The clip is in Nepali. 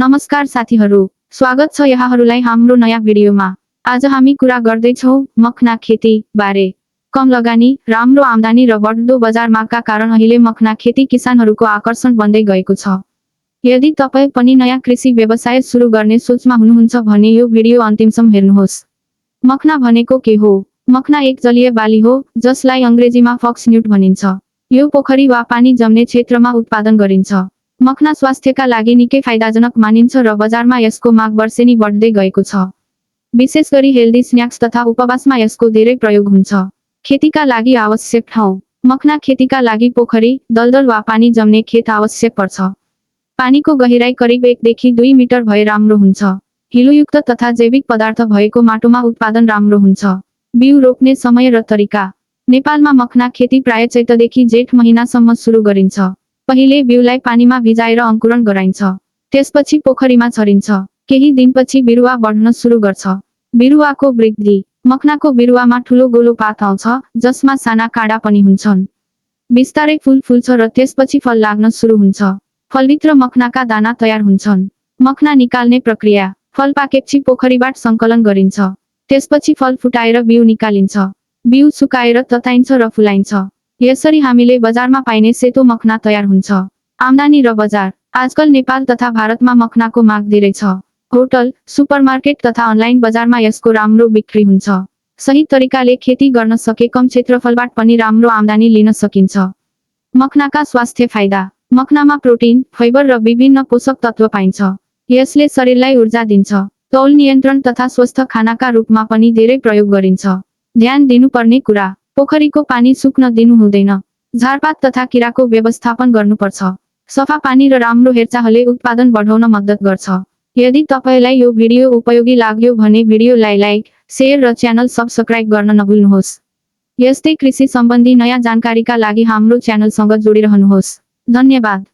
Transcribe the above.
नमस्कार साथीहरू, स्वागत छ यहाँहरूलाई हाम्रो नयाँ भिडियोमा। आज हामी कुरा गर्दैछौँ मखना खेती बारे। कम लगानी, राम्रो आम्दानी र बढ्दो बजार मागका कारण अहिले मखना खेती किसानहरूको आकर्षण बन्दै गएको छ। यदि तपाईँ पनि नयाँ कृषि व्यवसाय सुरु गर्ने सोचमा हुनुहुन्छ भने यो भिडियो अन्तिमसम्म हेर्नुहोस्। मखना भनेको के हो? मखना एक जलीय बाली हो जसलाई अंग्रेजीमा फक्सन्युट भनिन्छ। यो पोखरी वा पानी जम्ने क्षेत्रमा उत्पादन गरिन्छ। मखना स्वास्थ्यका लागि निकै फाइदाजनक मानिन्छ र बजारमा यसको माग वर्षेनी बढ्दै गएको छ। विशेष गरी हेल्दी स्न्याक्स तथा उपवासमा यसको धेरै प्रयोग हुन्छ। खेतीका लागि आवश्यक ठाउँ। मखना खेतीका लागि पोखरी, दलदल वा पानी जम्ने खेत आवश्यक पर्छ। पानीको गहिराई करिब 1 देखि 2 मिटर भए राम्रो हुन्छ। हिलोयुक्त तथा जैविक पदार्थ भएको माटोमा उत्पादन राम्रो हुन्छ। बिउ रोप्ने समय र तरिका। नेपालमा मखना खेती प्राय चैतदेखि जेठ महिनासम्म सुरु गरिन्छ। पहिले बिउलाई पानीमा भिजाएर अंकुरण गराइन्छ। त्यसपछि पोखरीमा छरिन्छ। केही दिनपछि बिरुवा बढ्न सुरु गर्छ। बिरुवाको वृद्धि। मखनाको बिरुवामा ठूलो गोलो पात आउँछ जसमा साना काँडा पनि हुन्छन्। बिस्तारै फूल फुल्छ र त्यसपछि फल लाग्न सुरु हुन्छ। फलभित्र मखनाका दाना तयार हुन्छन्। मखना निकाल्ने प्रक्रिया। फल पाकेपछि पोखरीबाट संकलन गरिन्छ। त्यसपछि फल फुटाएर बिउ निकालिन्छ। बिउ सुकाएर तताइन्छ र फुलाइन्छ। यसरी हामीले बजारमा पाइने सेतो मखना तयार हुन्छ। आम्दानी र बजार। आजकल नेपाल तथा भारतमा मखनाको माग धेरै छ। होटल, सुपरमार्केट तथा अनलाइन बजारमा यसको राम्रो बिक्री हुन्छ। सही तरिकाले खेती गर्न सके कम क्षेत्रफलबाट पनि राम्रो आम्दानी लिन सकिन्छ। मखनाका स्वास्थ्य फाइदा। मखनामा प्रोटिन, फाइबर र विभिन्न पोषक तत्व पाइन्छ। यसले शरीरलाई ऊर्जा दिन्छ। तौल नियन्त्रण तथा स्वस्थ खानाका रूपमा पनि धेरै प्रयोग गरिन्छ। ध्यान दिनुपर्ने कुरा। पोखरीको पानी सुक्न दिनु हुँदैन। झारपात तथा किराको व्यवस्थापन गर्नुपर्छ। सफा पानी र राम्रो हेरचाहले उत्पादन बढाउन मद्दत गर्छ। यदि तपाईलाई यो भिडियो उपयोगी लाग्यो भने भिडियोलाई लाइक, शेयर र च्यानल सब्स्क्राइब गर्न नभुल्नुहोस्। यस्तै कृषि सम्बन्धी नयाँ जानकारीका लागि हाम्रो च्यानलसँग जोडिरहनुहोस्। धन्यवाद।